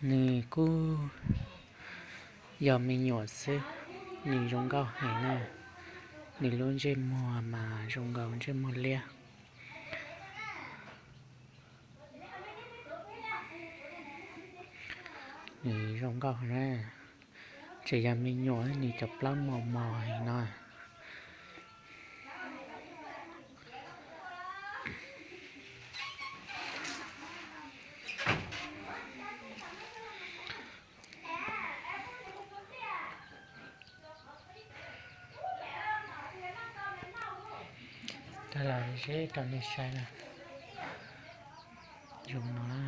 Nws kuj yog me nyuam xwb, nws zoo nkauj heev na. Nws lub ntsej muag mas zoo nkaus ntsej muag liab. Nws zoo nkauj na, tseem yog me nyuam nws cov plaub mos mos heev no. Coj los zeb rau nej saib na. Zoo no na.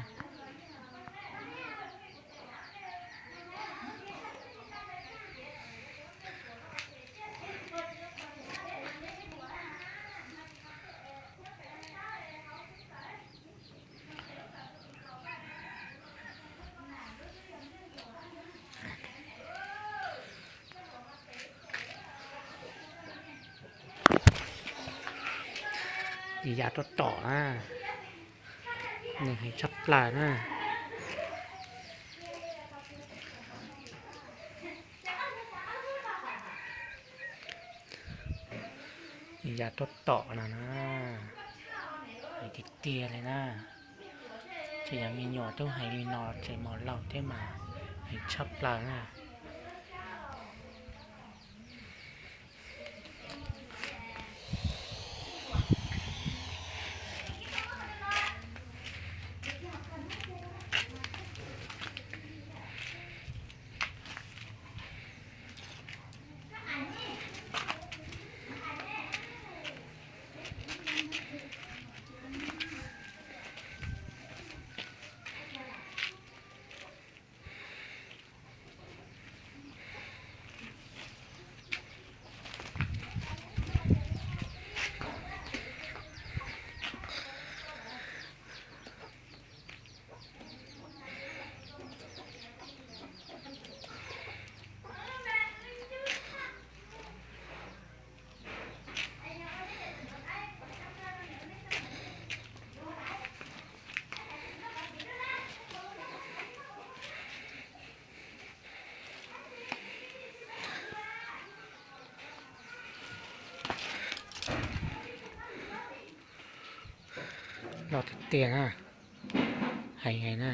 Ces yav tuaj tom na, nws heev tshaj plaws na. Yav tuaj tom no na, heev tiag tiag li na. Ces yog me nyuam tub heev li no ces mos laus thiab mas heev tshaj plaws na. Loj tiag tiag na, heev heev na.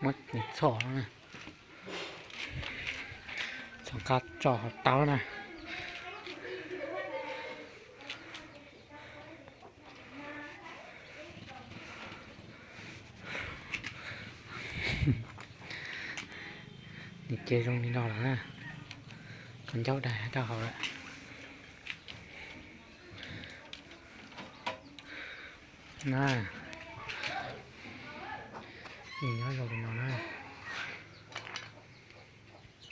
Muab nws txhom, txhom qab tso hauv taub na. Nws ces zoo li no lawm na, qhov ncauj daig rau hauv lawm na. Nws nyob zoo li no na.